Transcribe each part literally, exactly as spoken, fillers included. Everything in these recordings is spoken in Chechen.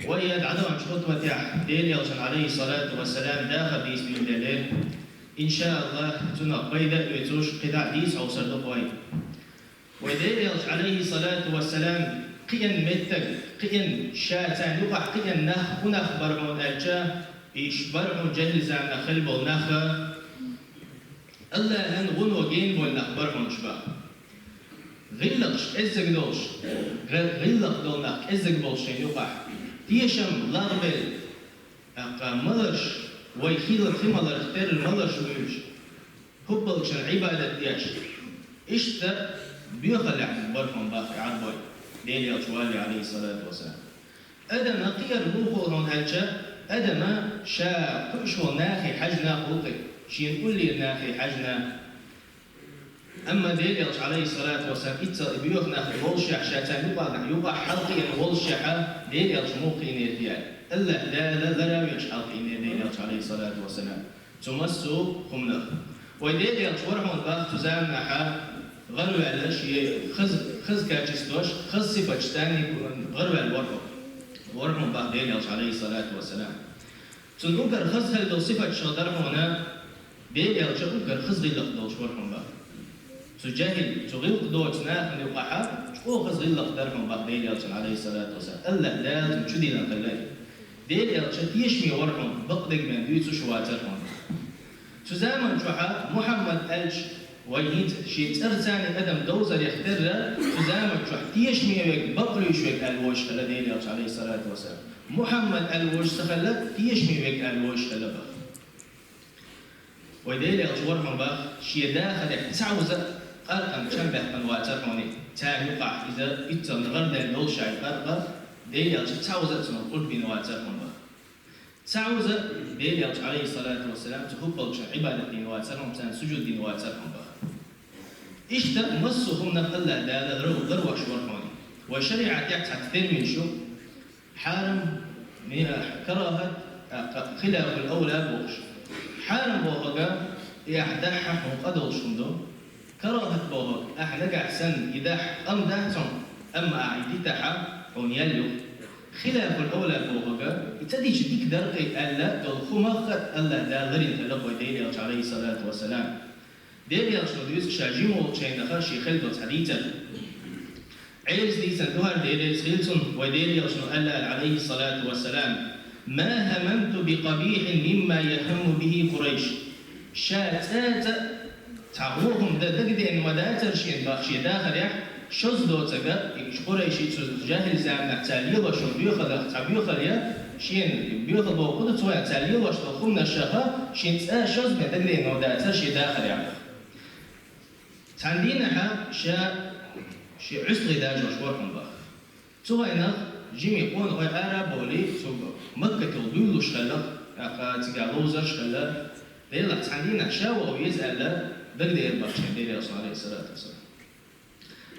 Вай дӀадаханчу хутбатехь Делан Элчанан, Ӏалайхи ссалату вассалам, дахар дийца дуьйладелира. Иншааллах, цунах пайда а оьцуш, кхидӀа а дийца хьовсур ду-кх вай. Вай Делан Элча, Ӏалайхи ссалату вассалам, кхиъна меттиг, кхиъна ша, царна юкъахь кхиъна нах, хӀун нах бара хьуна аьлча, уьш бара хьуна жаьхӀил заманахь хилла болу нах, АллахӀан гӀо гена болу нах бара хьуна уьш боху. ГӀиллакхаш кӀеззиг долуш, гӀ-, гӀиллакх долу нах кӀеззиг болуш шайна юкъахь, тешам лагӀбелла, тӀаккха маларш, вай хила хи маларх терра маларш вуьйлуш, хӀуббалчун Ӏибадат деш, иштта боьхаллехь бара хьуна боху и Ӏарбой, Делан Элча валале, Ӏалайхи ссалату вассалам. Адама кхиар муха хуьлу хьуна аьлча, адама ша кхуьуш волу нахе хьаьжна хуьлу-кх и, шена уллера нахе хьаьжна. Амма Делан Элча, Ӏалайхи ссалату вассалам, иццал и боьха нах волушехь, ша царна юкъахь, юкъахь хьалакхиъна волушехь, Делан Элча муха кхиънера те аьлла, АллахӀ Дала ларвеш хьалакхиънера Делан Элча, Ӏалайхи ссалату вассалам, цу массо а хӀуманах. Вай Делан Элча вара хьуна боху цу заманахь гӀараваьлла, шен хаза, хаза качестваш, хаза сифаташ царна гӀараваьлла вара хьуна. Вара хьуна боху Делан Элча, Ӏалайхи ссалату вассалам. Цуьнан уггар хаза хилла долу сифаташ хила дара хьуна Делан Элча уггар хаза гӀиллакх долуш вара хьуна боху. Цу жаьхӀил, цу гӀиллакх доцу нахана юкъахь чӀогӀа хаза гӀиллакх дара хьуна боху Делан Элчан, Ӏалайхи ссалату вассалам. АллахӀ Дала цунна чу диллина хилла. Делан Элча тешаме вара хьуна, бакъдерг бен дуьйцуш вацара хьуна. Цу заман чохь Мухьаммад аьлча, вай хӀинца шен цӀарца адам довзарх терра, цу заман чохь тешаме верг, бакълуьйш верг аьлла вовзаш хилла Делан Элча, Ӏалайхи ссалату вассалам. Мухьаммад аьлла вовзаш ца хилла, тешаме верг аьлла вовзаш хилла боху. Вай Делан Элча вара хьуна боху, шен дахарехь цхьа вуза а къаркъана чам баьккхина вацара хьуна. Царна юкъахь иза иццална гӀарадаьлла долуш шайн къаркъа, Делан Элча цхьа вуза а цунах къурд бина вацара хьуна боху. Цхьа вуза а Делан Элча, Ӏалайхи ссалату вассалам, цу хӀуббалчун Ӏибадат дина вацара хьуна, царна сужуд дина вацара хьуна боху. Иштта массо а хӀуманах АллахӀ Дала лар-, ларвеш вара хьуна. Вай шариӀатехь цхьацца терминаш ю, хьарам, ми-, карахат, а, кха-, хилафул авла бохуш. Хьарам бохург, и ахь дахь хьуна къа долуш хӀума ду. Карахат бохург, ахь нагахь санна и дахь, къам дац хьуна, амма ахь и дитахь, хьуна ял ю. Хилафул авла бохург, и ца дича дика дара-кх и аьлла долу хӀуманах а АллахӀ Дала ларвина хилла вай Делан Элча, Ӏалайхи ссалату вассалам. Делан Элчано дуьйцу ша жима волчу хенахь шен хилла долу цхьа дийцар. Ӏелас дийцина дуьхьал Делан Элча хилла цунна, вай Делан Элчано аьлла, Ӏалайхи ссалату вассалам: «Ма хӀамамту би къабихьин мимма яхӀамму бихӀи Къурайш». Ша цкъа а цхьа вон хӀума дан дагадеана ма дацара шена боху шен дахарехь, шозза доцург, и Къурайшийн цу жаьхӀил заманахь цара лелош йолу боьхаллех цхьа боьхалла я, шена боьхалла бохург ду цо, цара лелош долу хӀуманашха шена цкъа а шозза бен дагадеана ма дацара шен дахарехь. Цхьана дийнахь ша шен ӀуьстагӀий дажош вара хьуна боху. Цу хенахь жимчу къонахой ара а бовлий, цу Маккатехула дуьйлалуш хилла, тӀаккха цигахь ловзарш а хилла, Делахь цхьана дийнахь ша ваха веза аьлла, дагадеара боху шена Делан Элчано, Ӏалайхи ссалату вассалам.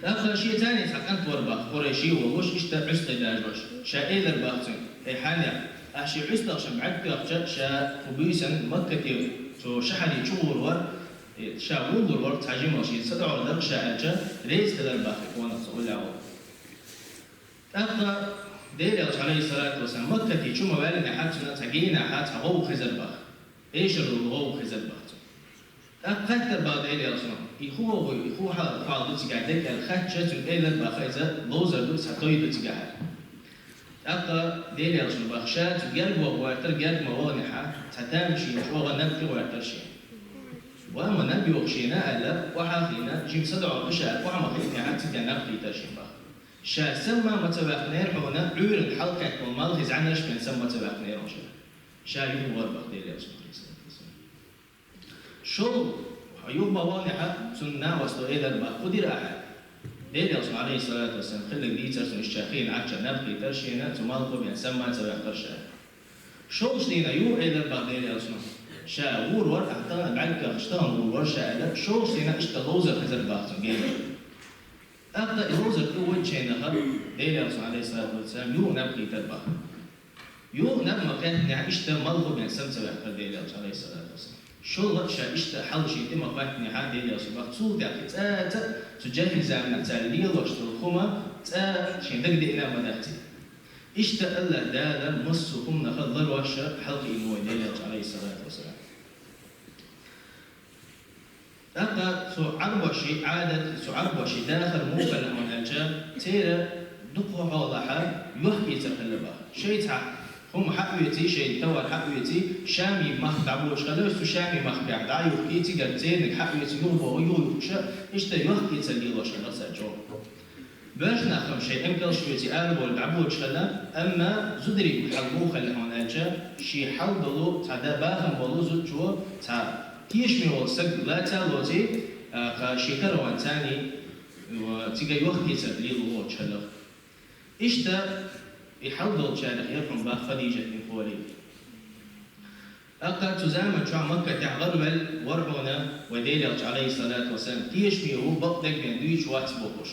ТӀаккха шен царний цхьа кӀант вара боху, Къурайши волуш, иштта ӀуьстагӀий дажош. Ша элира боху цуьнга: «Эй, хьанех, ахь шен ӀуьстагӀашна бӀаьрг тоьхча, ша кху буьйсанна Маккате цу шахьаре чу гӀур вара, э, ша вуьйр вара, цхьа жималла шена садоӀар дара ша», — аьлча, реза хилира боху и къонах цу гӀуллехь волу. ТӀаккха Делан Элча, Ӏалайхи ссалату вассалам, Маккате чу ма ваьллинехь, цунна цхьа генахь цхьа гӀовгӀа хезира боху. Эшар долу гӀовгӀа хезира боху цунна. ТӀаккха хаьттира боху Делан Элчано: «И хӀун гӀовгӀа ю, и хӀун хьал, хьал ду цигахь дерг?» — аьлла хаьттича, цуьнга элира боху иза: «Ловзар ду, цхьа той ду цигахь», — аьлла. ТӀаккха Делан Элчано боху: «Ша цу герга ваха гӀертара, герга ма ваханехь, цхьа тамашийна чӀогӀа наб тӀе гӀертара шена. Ва ма наб йоху шена», — аьлла, охьа а хиъна, жима садоӀар ду ша аьлла, охьа ма хиънехь, цигахь наб кхийтира шена боху. Ша самма ма ца ваьккхинера хьуна, Ӏуьйранна хьалакхетта болу малхи зӀаьнарш бен самма ца ваьккхинера хьуна ша. Ша юха вара боху Делан Элчано, Ӏалайхи ссалату вассалам. ШолгӀа, юха ма ваханехь, цунна накъосташа элира боху: «ХӀун дира ахьа?» Делан Элчано, Ӏалайхи ссалату вассалам, хилларг дийцира цунна, иштта ша хиъна Ӏаччохь наб кхийтира шена, цу малхо бен самма ца ваьккхира ша. ШолгӀачу дийнахь юха элира боху Делан Элчано: «Ша гӀур вара, ахь тахана бӀаьрг тоьхча тахана гӀур вара ша», — аьлла, шолгӀачу дийнахь иштта ловзар хезира боху цуьнан генара. ТӀаккха и ловзар тӀе вайча хенахь, Делан Элчано, Ӏалайхи ссалату вассалам, юха наб кхийтира боху. Юха наб ма кхеттинехь, иштта малхо бен самма ца ваьккхира Делан Элча, Ӏалайхи ссалату вассалам. ШолгӀа а ша иштта хьал шена тӀе ма кхеттинехь, Делан Элчано боху, цул тӀаьхьа цкъа а цу жаьхӀил заманахь цара лелош долу хӀума цкъа а шена дагадеана а ма дац и. Иштта АллахӀ Дала массо а хӀуманах ларвеш хьалкхийна вай Даьла Элча, Ӏалайхи ссалату вассалам. ТӀаккха цу Ӏарбаши Ӏадат, цу Ӏарбаши дахар муха хилла хьона аьлча, церан дукха хьолахьа йохк-эцар хилла бах. Шайца хӀума хьаоьций, шайна товар хьаоьций, Шами махка дӀабоагӀаш хилла, цу Шами махках дӀа а юхкий, цигара церниг хьаоьций, юхабоагӀа, юхаюхкуш, иштта йохк-эцар лелош хилла цар чӀогӀа. Боьрша нах-м шоай эмкалш оьций арабовла дӀабоагӀаш хилла, амма зударий хьал муха хилла хьона аьлча, ший хьал долу, цхьа да бахам болу зудчо, цхьа тешаме волу саг лаца а лоций, а, кха ший караван царний, ва, цига йохк-эцар лело воцуш хилла. Иштта и хьал долчарех яра хьуна бах Хадижат бинт Хувайлид. ТӀаккха цу заман чохь Макка тӀехь гӀараваьлла вара хьуна вай Даьла Элча, Ӏалайхи ссалату вассалам, тешаме ву, бакъдерг бен дуьйцуш вац бохуш.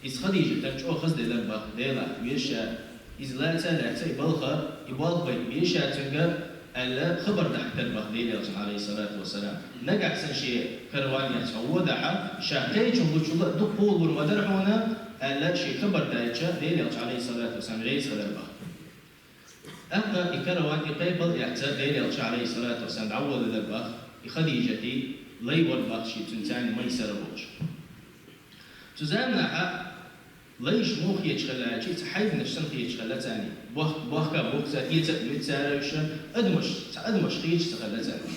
Иза Хадижатана чӀогӀа хазделира бах, Делахь, веза ша, иза лаца а лаьцна и балха, и болх байта беза ша цуьнга, аьлла, хабар дахьийтира бах Даьла Элчана, Ӏалайхи ссалату вассалам. Нагахь санна шен караван яц хьо водахь, ша кхечун гучула а дукха гӀур ма дара хьуна, аьлла, шен хабар даьлча, Даьла Элча, Ӏалайхи ссалату вассалам, реза хилира бах. ТӀаккха и караван, и кхайкхам а эцна, Даьла Элча, Ӏалайхи ссалату вассалам, дӀаволавелира бах, и Хадижатан лай вара бах шен, цуьнан цӀарна Майсара волуш. Цу заманахьа лайш муха хеташ хилла аьлча, цхьа хьайбанаш санна хеташ хилла царна. Бохк-, бохка боху цара, эца а оьцу цара уьш, адамаш, цхьа адамаш хеташ ца хилла царна.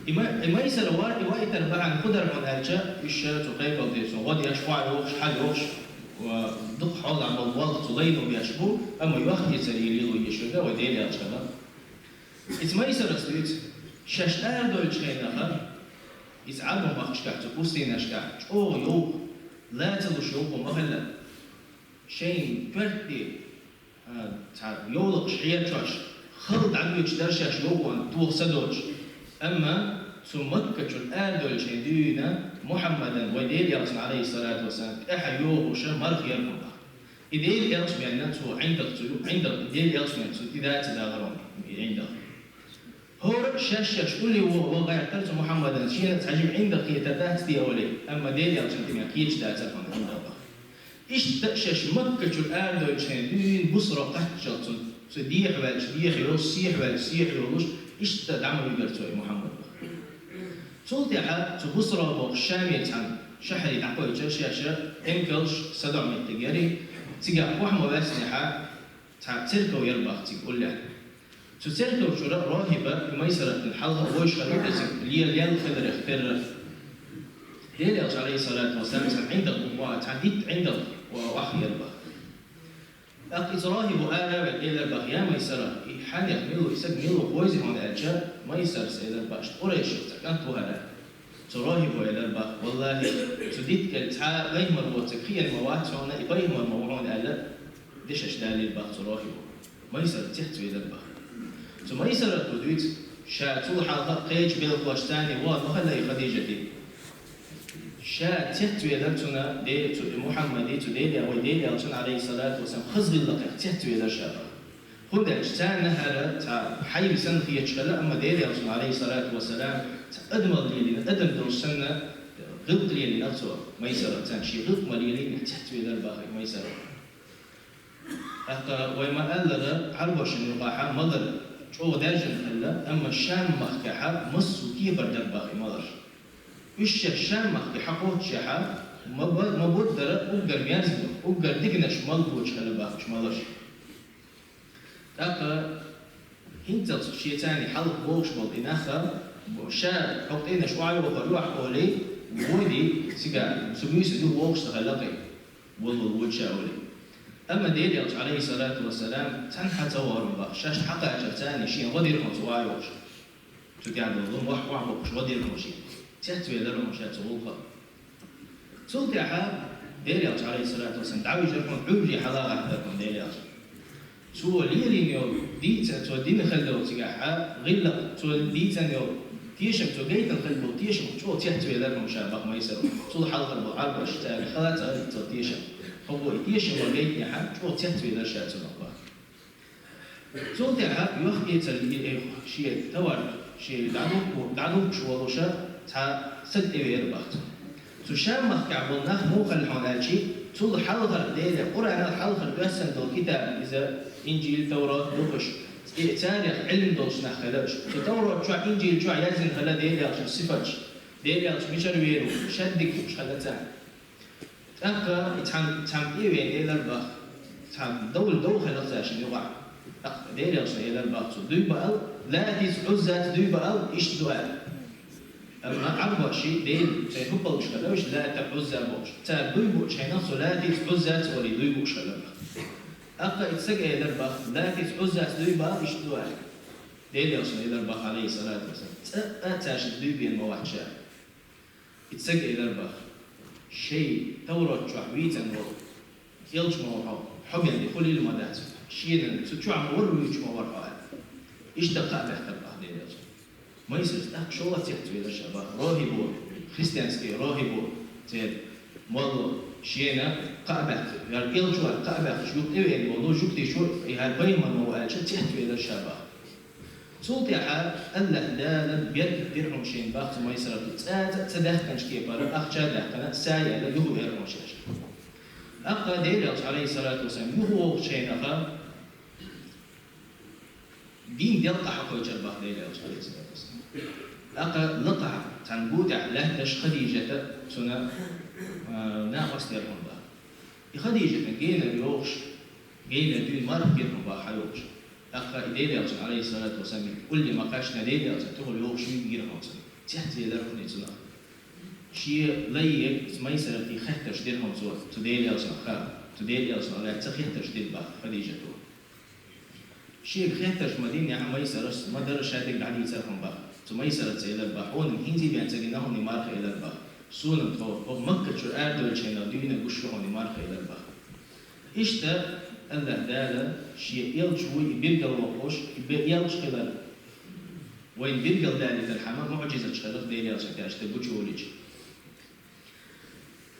И Ма-, и Майсара ва-, и вайтар бахьана хӀун дара хьуна аьлча, уьш цу кхайкхам дерг цунна гӀо деш, хьо а йохуш, хьа а йохуш, ва, дукха хьолахь болу болх цу лайно беш бу, амма йохк-эцар лело езаш верг вай Даьла Элча хилла. Иза Майсарас дуьйцу, шаьш арадевллачу хенахь, иза Ӏарбойн махкашкахь, цу пустынашкахь чӀогӀа йовха, лаца луш йовха ма хилла. Шайн коьрте, а, цхьа йовлакхаш хьерчош, хала дӀадоьдуш дара шаьш йовхонна тоха са доцуш. Амма цу Маккачуьра арадевлла шайна дуьйна Мухьаммадан, вай Даьла Элчан, Ӏалайхи ссалату вассалам, тӀаьхьа йохуш марха яра хьуна бах. И Даьла Элча бен цо ӀиндагӀ цу ю-, ӀиндагӀ, Даьла Элча бен цу тӀе даца дагӀар хьуна и ӀиндагӀ. ХӀора а шаьш-шаьш улле ваха гӀертара цу Мухьаммадана, шена цхьа жима ӀиндагӀ кхетар дац те олий, амма Даьла Элчан тӀе кхеташ дацара хьуна ӀиндагӀ бах. Иштта шаьш Маккачуьра арадевллачу хенахь дуьйна Бусро кхаччалц цунна, цу дехьа ваьлча дехьа йолуш, сехьа ваьлча сехьа йолуш, иштта дӀа ма вигара цо и Мухьаммад бах. Цул тӀаьхьа цу Бусро бохуш Шамера цхьана шахьаре дӀакхойчура шаьш, эмкалш, садоӀу меттиг яра, цигахь охьа ма ваьссинехьа, цхьа церков яра бах цига уллехь. Цу церков чуьра рохӀиба и Майсаратана хьалха а вовшах хилла, иза лела лелла хиларех терра. Даьла Элча, Ӏалайхи ссалату вассалам, цхьа ӀиндагӀ, цхьа дитта ӀиндагӀ охьахиира бах. ТӀаккха иза рохӀибо ара а ваьлла элира бах: «Я Майсара, и хьанех мила ву, и саг мила ву хезий хьуна?» аьлча, Майсарас элира бах: «Иштта къурайшех цхьа кӀант ву хӀара». Цу рохӀибо элира бах: «ВаллахӀи, цу дитта кӀел цхьа а пайхамар воцург хиъна ма вац хьуна, и пайхамар ма ву хьуна», аьлла, дешаш далийра бах цу рохӀибо. Майсара цецвелира бах. Цу Майсарас дуьйцу, ша цул хьалха а кхечу белхалошца цхьаьна вахана ма хилла и Хадижат. Ша цецвелира цунна, Де-, цу Мухьаммаде, цу Деле, вай Деле аьлла цунна, Ӏалайхи ссалату вассалам, хаза гӀиллакхех цецвелира ша бах. ХӀунда аьлча царна хӀара цхьа хьайба санна хеташ хилла, амма Деле аьлла цунна, Ӏалайхи ссалату вассалам, цхьа адамал лелийна, адам долуш санна, гӀиллакх лелийна цо, Майсара, царна шен гӀиллакх ма лелийна, цецвелира бах и Майсара. ТӀаккха вай ма-аллара, Ӏарбошна юкъахьа малар чӀогӀа даьржина хилла, амма Шам-махкахьа массо а кепара дара бах и малар. Уьш шаьш Шам-махке хьакхочушехьа, ма ба-, ма бу дара уггар мерза, уггар диканаш мала боцуш хилла бах уьш маларш. ТӀаккха хӀинццалц шен царний хьалха бохуш болу и нах, ша хӀокху тӀенаш охьайохур ю ахь олий, вуьйдий, цига, цу буьйса юха вохуш ца хилла кхин. Валлал воча а вале. Амма Деле аьлча, Ӏалайхи ссалату вассалам, цхьаьнахьа ца вахара бах, шаьш хьакхачар царна шен гӀо дира хьуна цу вахьош. Цу тӀехь долу вахь-, вахь боккхуш гӀо дира хьуна шен. Цецвелира хьуна ша цу гӀуллакха. Цул тӀаьхьа Деле аьлча, Ӏалайхи ссалату вассалам, дӀавижира хьуна, Ӏуьйре хьалагӀаттара хьуна Деле аьлча. Цо лелийна йолу дийца, цо дина хилла йолу цигахь гӀиллакх, цо дийцина йолу тешам, цо гайтина хилла болу тешам чӀогӀа цецвелира хьуна ша бах Майсара. Цул хьалхара болу Ӏарбош цаьрга хала ца хилла цо тешам. ХӀокхо и тешам ван гайтинехьа, чӀогӀа цецвелира ша цунах бах. Цул тӀаьхьа йохк-эцар, э, шен товар, шен дӀадухку-, дӀадухкуш волуша цхьа саг тӀевеара бах цунна. Цу Шам-махкахь болу нах муха хилла хьуна аьлчи, Цул хьалхара Деле, Къуръанал хьалхара доссана долу китаб, иза Инжил, Таврот ду-кх уьш, и царах Ӏилма долуш нах хила уьш. Цу Таврот чохь, Инжил чохь яздина хила Делан элчанан сифаташ, Делан элча мичара вер ву, шадерг хууш хила царна. ТӀаккха и цхьана, цхьана тӀе а веана элира боху, цхьана довла дов хилла цаьршинна юкъахь. ТӀаккха Делан элчано элира боху цо: «Дуй баал, Латаца, Ӏуззаца дуй баал, иштта ду», – аьлла. Амма Ӏарбоша Дела, шайн хӀу палгаш хилла уьш, Лата, Ӏузза бохуш. Цара дуй буучу хенахь цо Латаца, Ӏуззаца олий дуй бууш хилла боху. ТӀаккха и стага элира боху: «Латаца, Ӏуззаца дуй баал, иштта ду», – аьлла. Делан элчано элира боху, Ӏалайхиссалату вассалам, цкъа а цаьршинна дуй бийр ма вац ша. И стага элира боху: «Шайн Таврот чохь вийцина волу элча ма ву хьо, хьо бен де хуьлийла ма дац. Шена цу чохь ма вара, вуьйцуш ма вара хьо», – аьлла. Иштта кхаъ баьккхира боху Делан элчано. Майсарас тӀаккха шолгӀа цецвелира ша боху, рохӀибо, христианский рохӀибо, церан молла, шена кхаъ баьккхира, яра элча вара кхаъ баьккхира, юха тӀевеана волу жуьгтичо, и хӀара пайхамар ма ву аьлча, цецвелира ша боху. Цул тӀаьхьа АллахӀ Дала беркат дира хьуна шена боху цу Майсарата, цкъа а ца даьхкинчу кепара, ахча а даьккхина, са а яьлла, юхавеара хьуна шаьш. ТӀаккха Делан элча, Ӏалайхиссалату вассалам, юхавогӀучу хенахь, дийнна делкъахь кхоьчура боху Делан элча, Ӏалайхиссалату вассалам. ТӀаккха лакхахь цхьана гу тӀехь лаьтташ Хадижата цунна, а, накъостера хьуна боху. И Хадижатан генара йогӀуш, генара дуьйна марха гира хьуна боху хьан йогӀуш. ТӀаккха и Делан элчана, Ӏалайхиссалату вассалам, и улле ма-кхаьчна Делан элчана тӀехула йогӀуш вийна гира хьуна цунна. Цецвелира хьуна и цунах. Шен лайега, Майсарате хеттарш дира хьуна цо, цу Делан элчанах хаьа, цу Делан элчанах лаьцна хеттарш дира боху Хадижата. Шега хеттарш ма динехь, Майсарас ма-дарра шадерг дӀадийцира хьуна боху. Цу Майсарата элира боху: «Хьуна хӀинца а бен ца гина хьуна и марха», – элира боху. «Суна-м тхо, хӀокху Маккара чуьра арадаьллачу хенахь дуьйна гуш ю хьуна и марха», – элира боху. Иштта АллахӀ Дала Шен элча вуй и билгалвоккхуш, и бе-, элча хилар вайна билгалдалийтархьама, муӀжизаташ хиларх Делан элчанна тӀехь иштта гучуволуьйтуш.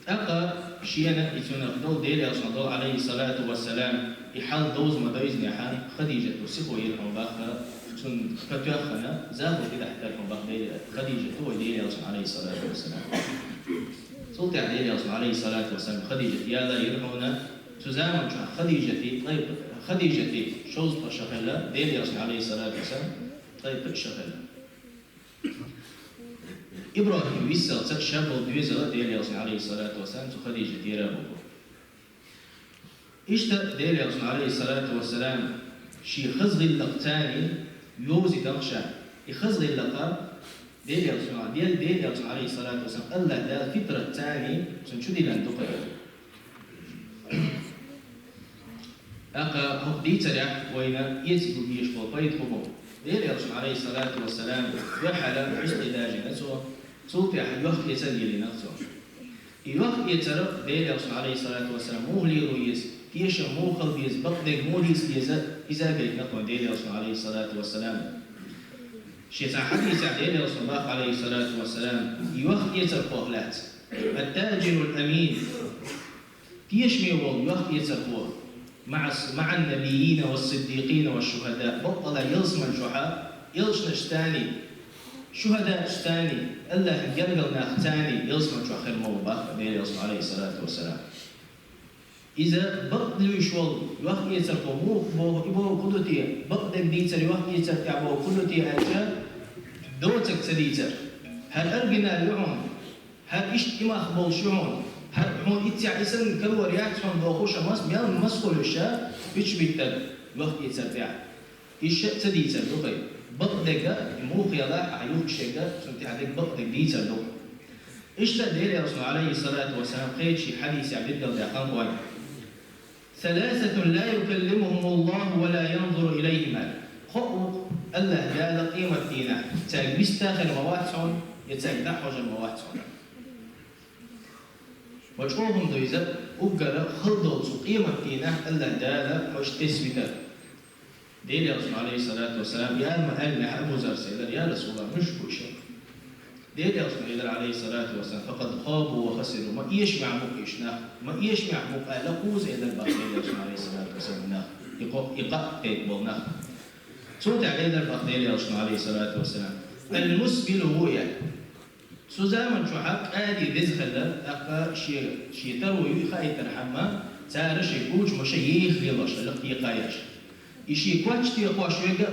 ТӀаккха шена и цунах долу, Делан элчанах долу, Ӏалайхиссалату вассалам, и хьал довза ма-довзинехь, Хадижата сихо йира хьуна боху, цунна катоьххана, захо тӀедахьийтира хьуна боху Делан, Хадижата вай Делан элчанна, Ӏалайхиссалату вассалам. Цул тӀаьхьа Делан элчано, Ӏалайхиссалату вассалам, Хадижата ялар йира хьуна, цу заман чохь Хадижата ткъе, Хадижата шовзткъа шо хилла, Делан элчанна, Ӏалайхиссалату вассалам, ткъе кхоъ шо хилла. ИбрахӀим виссалц шадолу доьзал Делан элчанна, Ӏалайхиссалату вассалам, цу Хадижата йира боху. Иштта Делан элчано, Ӏалайхиссалату вассалам, шен хаза гӀиллакх царний йовзийтина ша. И хаза гӀиллакх Делан элчано, Дел-, Делан элчано, Ӏалайхиссалату вассалам, АллахӀ Дала фитрат царний цунна чу диллина ду-кх. ТӀаккха хӀокху дийцарехь вайна эциг ду дезаш болу пайда хӀун бу? Делан элчано, Ӏалайхиссалату вассалам, дуьххьара ӀуьстагӀий дажийна цо, цул тӀаьхьа йохк-эцар йиллина цо. И йохк-эцар Делан элчано, Ӏалайхиссалату вассалам, муха лело еза, тешам муха хила беза, бакъдерг муха дийца деза, иза а гайтина кхунна Делан элчано, Ӏалайхиссалату вассалам. Шен цхьа хьадисехь Делан элчано боху, Ӏалайхиссалату вассалам, и йохк-эцархох лаьцна: «Ат-таджирул амин». Тешаме волу йохк-эцархо, «маӀас-, маӀан-набиййина вас-сиддикъина вас-шухӀада», баккъала ялсаман чохь элчанашцаний, шухӀадаъцаний, АллахӀан гергара нахцаний ялсаман чохь хир ма ву боху Делан элчано, Ӏалайхиссалату вассалам. Иза бакъ луьйш волу йохк-эцархо муха боху, и боху хӀун ду те, бакъдерг дийцар йохк-эцар тӀехь боху хӀун ду те аьлча, доцург ца дийцар. ХӀара оригинал ю хьуна. ХӀара иштта и мах болуш ю хьуна, хӀара хьуна иццехь и санна карор яц хьуна бохуш, а мас-, мел масхуьлуьш ша, уьш биттар йохк-эцар тӀехь. Иштта ца дийцар ду-кх и. Бакъдерг, и муха ялахь а юхкушерг, цунна тӀехь дерг бакъдерг дийцар ду-кх. Иштта Делан элчано, Ӏалайхиссалату вассалам, кхечу хьадисехь билгалдаьккхина вайна. «Саласатун ла юкаллимухумуллаху ва ла янзуру илайхим», – аьлла. Кхоъ ву-кх АллахӀ Дала къематдийнахь цаьрга вист а хир ма вац хьуна, я цаьрга дӀа а хьожур ма вац хьуна. Ва чӀогӀа хӀума ду иза, уггар хала долу цу къематдийнахь АллахӀ Дала хьо иштта тесна витар. Делан элчано, Ӏалайхиссалату вассалам, яра ма аьллинехь, Абу Зарра элира: «Я РасулаллахӀ, муьлш бу иштта?» Делан элчано элира, Ӏалайхиссалату вассалам: «Факъад хабу ва хасиру». Ма эшамехь бу-кх уьш нах, ма эшамехь бу-кх аьлла, кхузза элира боху Делан элчано, Ӏалайхиссалату вассалам, нах. И кхо-, и кхаъ тайпа болу нах. Цул тӀаьхьа элира боху Делан элчано, Ӏалайхиссалату вассалам: «Ал-мусбилу» ву и. Цу заман чухь къади веза хилла, тӀаккха шен, шен таро юй хаийтархьама, цара шайн кучамаш еха лелош хилла, тӀекхаеш. И шен коч тӀекхош верг а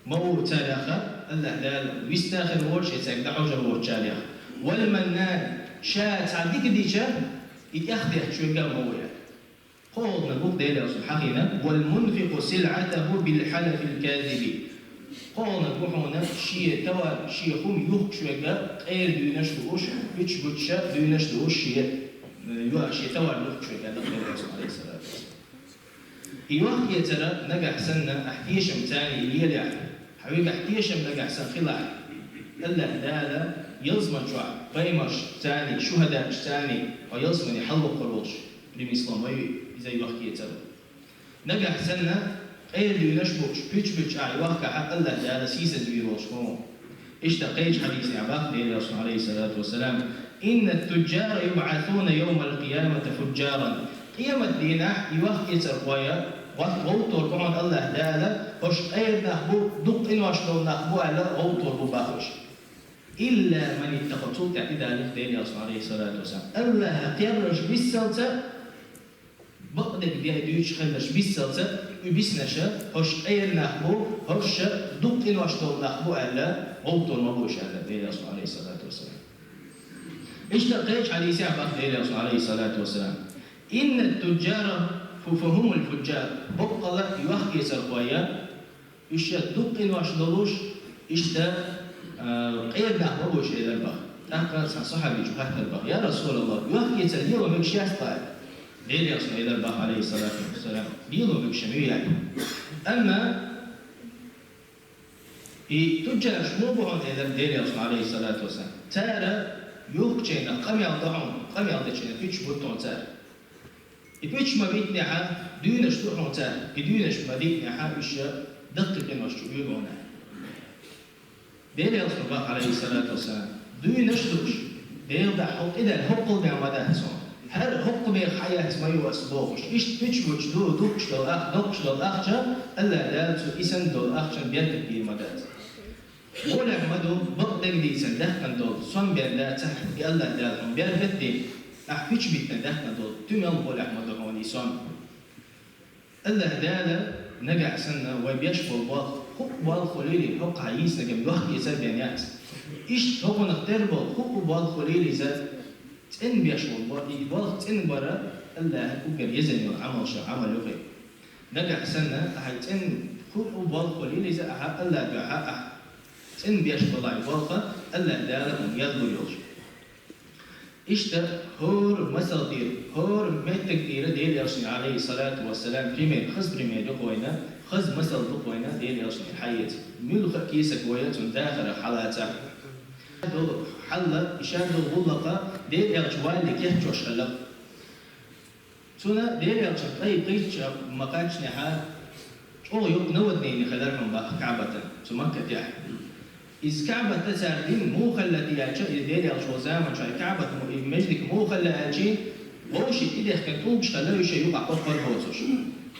ма ву царех, АллахӀ Дала вистхир волчу, шен цаьрга дӀахьожур волчарех. Вал маннан, ша цхьа дика дича, и тӀехдетташ верг а ма ву аьлла. КхоалгӀаниг бу-кх Делан Элчано хьахийна: «Вал мунфикъу силъатаху бил хьалфил казиби». КхоалгӀаниг бу хьуна шен товар, шен хӀума юхкуш верг а, къера дуьйнаш а лууш, пуьчаш буьтуш а дуьйнаш а лууш шен, э, йо-, шен товар юхкуш верг а, аьлла Делан Элчано, Ӏалайхиссалату вассалам. И йохк-эцар нагахь санна ахь тешам царна лелахь, хьан вигахь тешам нагахь санна хилахь, АллахӀ Дала ялсаман чохь пайхамаршцаний, шухӀадаашцаний хьо ялсамане хьалавоккхур волуш, примисло ма ю иза йохк-эцар. Нагахь санна къера дуьйнаш а бууш, пуьчаш буьтуш ахь йохкахь, АллахӀ Дала сийсазвийр волуш ма ву. Иштта кхечу хьадисехь боху Делан Элчано, Ӏалайхиссалату вассалам: «Иннат-туджжара юбӀасуна йовмал-къиямати фуджжаран». Къематан дийнахь и йохк-эцархой гӀовттор бу хьуна АллахӀ Дала, хӀорш къера нах бу, дукха къинош долу нах бу аьлла, гӀовттор бу боху уьш. «Илла ман иттакъа», цул тӀаьхьа тӀедалийра Делан Элчано, Ӏалайхиссалату вассалам, АллахӀах кхералуш бисселца, бакъдерг дуьйцуш хиларш бисселца, и биснарш хӀорш къера нах бу, хӀорш дукха къинош долу нах бу аьлла, гӀовттор ма бу уьш аьлла Делан Элчано, Ӏалайхиссалату вассалам. Иштта кхечу хьадисехь боху Делан Элчано, Ӏалайхиссалату вассалам: «Иннат-туджжара фу-, фухумул фуджжар». Баккъала йохк-эцархой, уьш дукха къинош долуш, иштта, а, къера нах ма бу уьш, элира боху. ТӀаккха цхьана сахьабичо хаьттира боху: «Я РасулаллахӀ, йохк-эцар лело мегаш яц-кх?» Делан Элчано элира боху, Ӏалайхиссалату вассалам: «Лело мегаш ма ю», — аьлла. Амма и туджжарш муха бу хьуна, элира Делан Элчано, Ӏалайхиссалату вассалам. Цара юхкучарах къамел до хьуна, къамел дечарах пуьчаш битта хьуна цара. И пуьчаш ма биттинехь, дуьйнаш ду хьуна цара, и дуьйнаш ма биттинехь, уьш даккхий къинош чу оьгу хьуна. Делан Элчано боху, Ӏалайхиссалату вассалам: «Дуьйнаш а дууш, Делан дуьхьа хӀокху тӀедалла хӀоккхул бен ма дац хьуна. ХӀара хӀокху бен хьан яц ма ю ас бохуш, иштта пуьчаш буьтуш ду, дукхуш долу ахча, доккхуш долу ахча, АллахӀ Дала цу и санна долу ахчан беркат бийр ма дац. ГӀолехь ма ду, бакъдерг дийцина даьккхина долу сом бен дацахь, и АллахӀ Дала хьуна беркат а дина, ахь пуьчаш биттина даьккхина долу туьмал гӀолехь ма ду хьуна и сом». АллахӀ Дала нагахь санна вай беш болу болх, хӀуъа болх хуьлийла, хӀокхахь йийцинарг йохк-эцар бен яц. Иштта хӀокхунах тера болу хӀуъа болх хуьлийла иза, цӀена беш болу болх, и болх цӀена бара АллахӀан уггар езна йолу Ӏамал ша Ӏамал ю-кх и. Нагахь санна ахьа цӀена хӀуъа болх хуьлийла иза, ахьа АллахӀан дуьхьа ахьа цӀена беш болу болх АллахӀ Дала хьуна яздо йолуш. Иштта хӀора масал дийра, хӀора меттиг дийра Делан Элчано, Ӏалайхиссалату вассалам, пример, хаза пример ду-кх вайна, хаза масал ду-кх вайна Делан Элчано хьаэца. Муьлхха а кийсак вай цунна дахарх хьалацахь. Долу хьал, и шадолу гӀуллакх Делан Элча валале кечдеш хилла. Цунна Делан Элчан тӀай пхийтта ма кхаьчнехь, чӀогӀа юкъ наводнение хилира хьуна боху КаӀбатан, цу Маккатехь. Иза КаӀбат цара дина муха хилла аьлча, иза Делан Элча волу заман чохь и КаӀбат му-, и маьждиг муха хилла аьлча, вовшийн тӀедехкина тӀулгаш хилла уьш юкъахь кхо-кхо боцуш.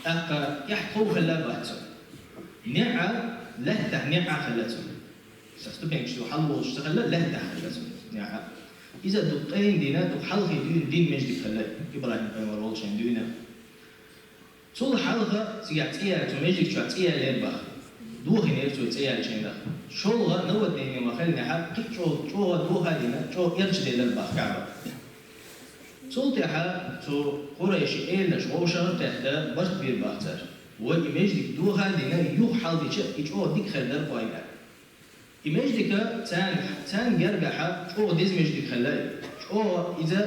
ТӀаккха тӀехь тхов хилла бац цунна. НеӀ а, лаьттахь неӀ а хилла цунна. Сан ступенькаш чу хьалаволуш ца хилла, лаьттахь хилла цунна неӀ а. Иза дукха къена дина, дукха хьалхе дуьйна дина маьждиг хилла, ИбрахӀим-пайхамар волчу хенахь дуьйна. Цул хьалха цигахь цӀе яьлла, цу маьждиг чохь цӀе яьллера боху. Дохийнера цо цӀе яьллачу хенахь. ШолгӀа наводнение ма хиллинехь, кхин а чӀогӀа, чӀогӀа доха а дина, чӀогӀа эрча делира боху КаӀбат. Цул тӀаьхьа цу Къурайшийн эланаша вовшах а кхетта, барт бийр боху цара. Вай и маьждиг доха а дина, юха хьалдича, и чӀогӀа дика хир дара-кх вайна. И маьждиг царна, царна гергахь чӀогӀа деза маьждиг хилла, чӀогӀа иза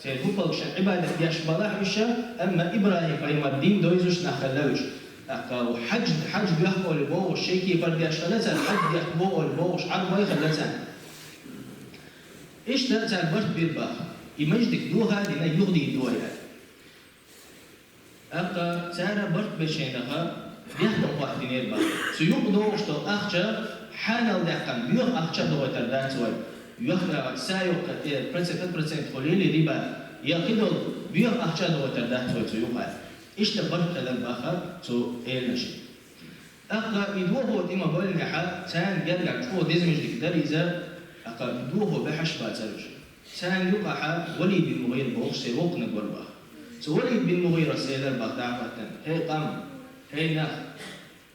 церан хӀокху палгашна Ӏибадат деш балахь уьш, амма ИбрахӀим-пайхамар дин довзуш нах хилла уьш. ТӀаккха хьаьж, хьаьж доьху олий бохуш, шайн кепара деш хилла царна, хьаьж дехка боху олий бохуш, Ӏарбой хилла царна. Иштта цара барт бира боху, и маьждиг доха а дина, юхадийр ду вай аьлла. ТӀаккха цара барт бечу хенахь бехкам хоттийнера боху. Цу юкъа догӀуш долу ахча хьанал даьккхина, боьха ахча а догӀуьйтур дац вай. Йохка, са йоккха, э, процент, процент хуьлийла риба, я кхидолу боьха ахча а догӀуьйтур дац вай цу юкъа. Иштта барт хилира боху цу эланашна. ТӀаккха и дохо тӀе ма баллинехь, царна гергахь чӀогӀа деза маьждиг дара иза, ТӀаккха дохо баьхьаш бацар уж. Царна юкъахьа Валид бин МугӀира бохуш церан воккханиг вара баха. Цу Валид бин МугӀирас элира баха дӀахӀоттана: «ХӀей къам, хӀей нах,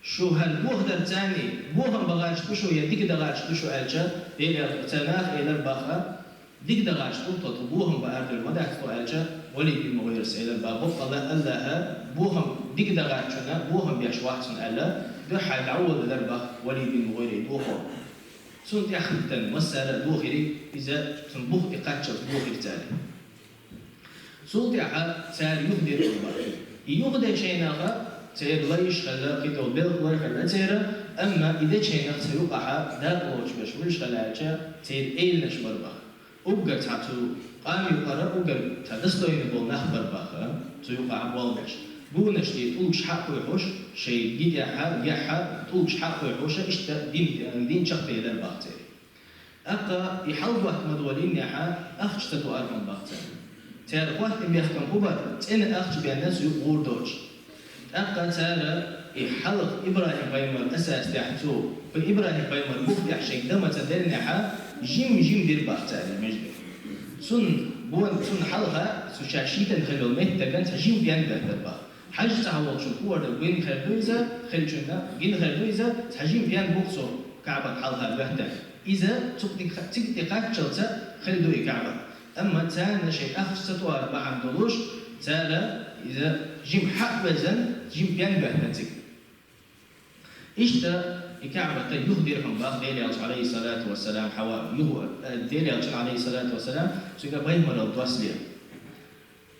шу хӀара дохадар царний, бохам бан гӀерташ ду шу я дика дан гӀерташ ду шу?» аьлча, Делера царна наха элира баха: «Дика дан гӀерташ ду тхо, тхо бохам бан арадевр ма дац тхо», аьлча, Валид бин МугӀирас элира баха: «Баккъалла АллахӀа бохам, дика дан гӀертачунна бохам беш вац хьуна», аьлла, дуьххьара дӀаволавелира баха Валид бин МугӀира и дохо. Цунна тӀехьа хӀиттина массара а дохийра, иза цунна бух тӀекхаччалц дохийра цара. Цул тӀаьхьа цара юхадира баха. И юхадечу хенахь церан лайш хилла, кхидолу белхалой хилла церан, амма и дечу хенахь цу юкъахьа дакъа лоцуш берш муьлш хилла аьлча, церан эйланаш бара баха. Уггар цхьа цу къам юкъара уггар цхьа достойный болу нах бара баха, цу юкъахьа болх беш. Гонаш тӀе тӀулгаш хьа а кхойкхуш, шайн ги тӀехьа, гехьа тӀулгаш хьа а кхойкхуш, иштта дин, дин чекхделира баха церан. ТӀаккха и хьалхатта ма долийнехьа, ахча ца тоьар хьуна баха цара. Цара хӀоттийна бехкам хӀун бара, цӀена ахча бен цу юкъа гӀур доцуш. ТӀаккха цара и хьалха ИбрахӀим-пайхамар асас тӀехь цу, кху ИбрахӀим-пайхамар бух тӀехь шайга дан ма ца деллинехьа, жим-жим дира баха цара и меже. Цунна, бо-, цунна хьалха цу ша шийтта хилла йолу меттиган цхьа жим пен беттар баха. ХьаьжцӀа волчун хӀора гина хир ду иза, хиллачунна гина хир ду иза, цхьа жим пен бу-кх цу КаӀбат хьалха боьттина. Иза цу тӀе-, цига тӀекхаччалца хилла ду и КаӀбат. Амма царна шайн ахча ца тоьар бахьана долуш, цара иза жим хьа а везна, жим пен боьттина цига. Иштта и КаӀбат юхадира хьуна баха Делан Элча, Ӏалайхиссалату вассалам, хьава, юха, э, Делан Элча, Ӏалайхиссалату вассалам, цуьнга пайхамаралла доссале.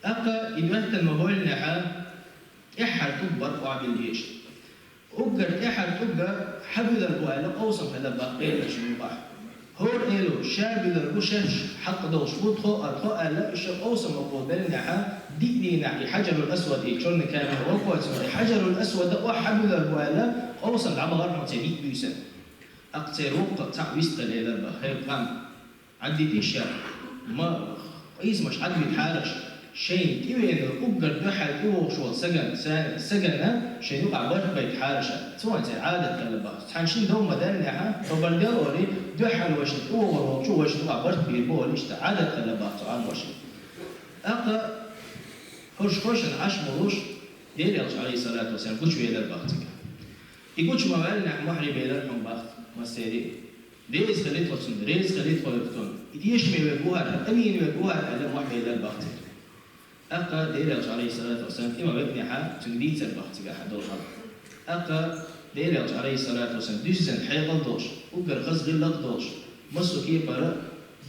ТӀаккха и доьттина ма-биллинехьа, тӀаьххьара тӀулг бара охьабилла дезаш. Уггар тӀаьххьара тӀулг хьан буьллур бу аьлла, къовсам хилла баха эланашна юкъахь. ХӀора эло ша буьллур бу, шаьш хьакъ долуш бу, тхо а, тхо аьлла, иштта къовсам ма-биллинехьа, диъ дийнахь и Хьаджарул-Асвад, и чорный камень воккхуьйтуш, и Хьаджарул-Асвад охьа хьан буьллур бу аьлла, къовсам дӀабахара хьуна церан диъ буьйсанна. ТӀаккха церан воккха цхьаъ вистхилла элира баха: «ХӀей къам, Ӏаддитий ша, ма къийсамаш Ӏадвитахьара ша, шайна тӀевеанарг уггар дуьххьара тӀевогӀуш волу сагана, са-, сагана шайна юкъахь барт байтахьара ша». Цуьнан церан Ӏадат хилла баха. Цхьана шина дов ма-даллинехьа, хабар деллалц дуьххьара вайшинна тӀевогӀур волчо вайшинна юкъахь барт бийр бу олий, иштта Ӏадат хилла баха цу Ӏаьрбошна. ТӀаккха хӀорш хошана Ӏаш болуш, Делан Элча, Ӏалайхиссалату вассалам, гучувелира баха цига. И гучу ма-ваьллинехь, мухьрим элира хьуна баха массеран а. Реза хилла тхо цунна, реза хилла тхо цунна. И тешаме верг ву хӀара, амин верг ву хӀара аьлла, мохь белира баха церан. ТӀаккха Делан Элча, Ӏалайхиссалату вассалам, тӀе ма-веанехьа, цуьнга дийцира баха цигахь долу хьал. ТӀаккха Делан Элча, Ӏалайхиссалату вассалам, дуьззина хьекъал долуш, уггар хаза гӀиллакх долуш, массо а кепара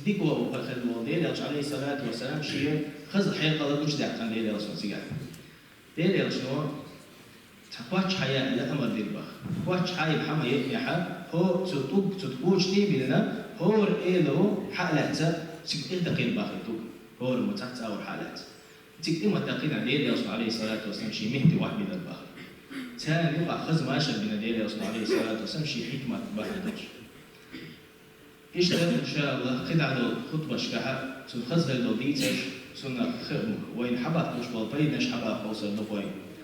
дика воккха хилла волу Делан Элча, Ӏалайхиссалату вассалам, шен хаза хьекъал гучудаьккхина Делан Элчано цигахь. Делан Элчано цхьа кхоч хьая аьлла амар дира баха. Кхоч хьайна хьа ма-яйъинехьа, хӀо-, цу тӀулг, цу кхочу тӀе а биллина, хӀора эло хьа а лаьцна, цига тӀе а дакхийра баха и тӀулг, хӀора ма цхьацца а вара хьа а лаьцна. Цига тӀе ма-такхийна, Делан Элчано, Ӏалайхиссалату вассалам, шен метте охьабиллира баха. Царна юкъахь хаза машар бина Делан Элчано, Ӏалайхиссалату вассалам, шен хьикмат бахьана долуш. Иштта, иншааллахӀ, кхидӀа долу хутбашкахь цунна хаза хилла долу дийцарш, цунах хи-, вайна хьабаккхалуш болу пайданаш хьабаккха хьовсур ду вай.